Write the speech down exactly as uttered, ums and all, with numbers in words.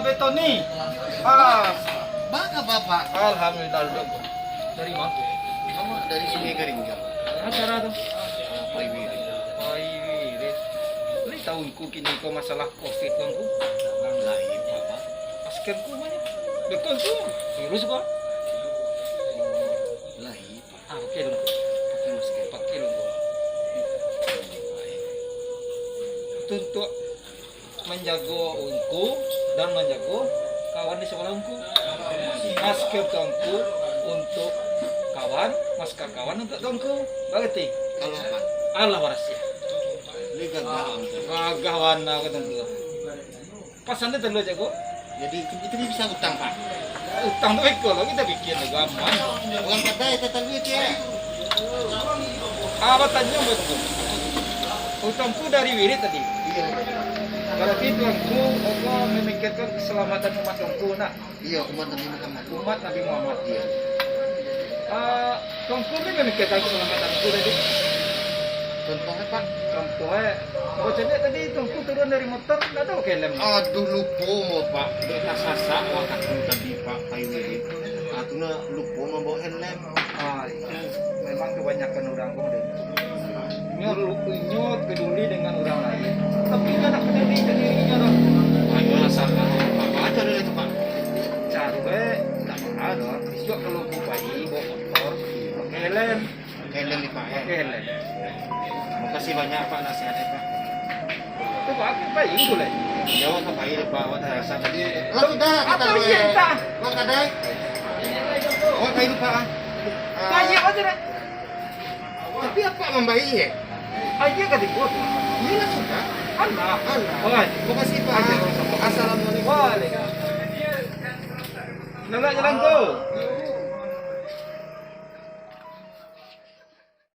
Betoni. Ah. Baa kaba, Pak? Alhamdulillah, Dok. Dari ma? Awak dari Sungai Karingga. Acara tu? Ah, Pai Wirid. Pai Wirid. Lai tahu Ngku kini ko masalah covid ko, Ngku? Lai, Pak. Masker Ngku ma nyo? Beko Ngku virus ko? Lai, Pak. Ah, pakai dulu. Pakai masker. Pakai dulu. Itu untuk manjago Ngku dan manjago kawan di sabalah Ngku. Masker Tuangku untuk kawan, masker kawan untuk Tuangku. Barati? Kalau aman. Alah, barasiah. Ini gagah, Pak. Gagah bana ko Tuangku. Pasan tu talua, Jago. Jadi, itu bisa utang, Pak. Utang tu beko lo, kito pikir lo, gampang. Urang kadai tatalua, cek. Ah, batanyo beko. Utangku dari Wirid tadi. Iyo. Barati Tuangku, Tuangku mamikirkan kasalametan umat Tuangku, nak? Iyo, umat Nabi Muhammad. Umat Nabi Muhammad. Iyo. Ah, Tuangku ni mamikirkan kasalametan Tuangku tadi. Contohnyo, Pak? Contohnyo, ambo caliak tadi Tuangku turun dari motor, ndak ado pakai helm. Aduh, lupo ambo, Pak. Dek tasasak wakatu tadi, Pak, Pai Wirid. Ah, tu nah, lupo ambo mambaok helm. Ah, itu memang kabanyakan urang ko, deh. Inyo lu-, inyo peduli dengan urang lain, tapi inyo ndak peduli ka dirinyo doh. Ayo lah, salah. Apo caro itu, Pak? Caro, eh, ndak mahal doh. Bisuak kalau Ngku pai, bao motor, pakai helm. Pakai helm ni, Pak, eh? Pakai helm. Makasih banyak, Pak, nasihatnyo, Pak. Tu, Pak, aku pai dulu lah. Yo, awak pai dulu, Pak. Awak tarasa tadi. Lah, sudah, apo kito, iyo, eh, entah. Awak kadai. Awak pai dulu, Pak, ah. Ah. Pai aja dah. Tapi apak mambayia, eh? Aja ka dibuat. Iyolah, sudah. Alah. Alah. Oi. Makasih, Pak. Aja, sama-sama. Assalamualaikum. Waalaikumsalam. Nolak jalan tu.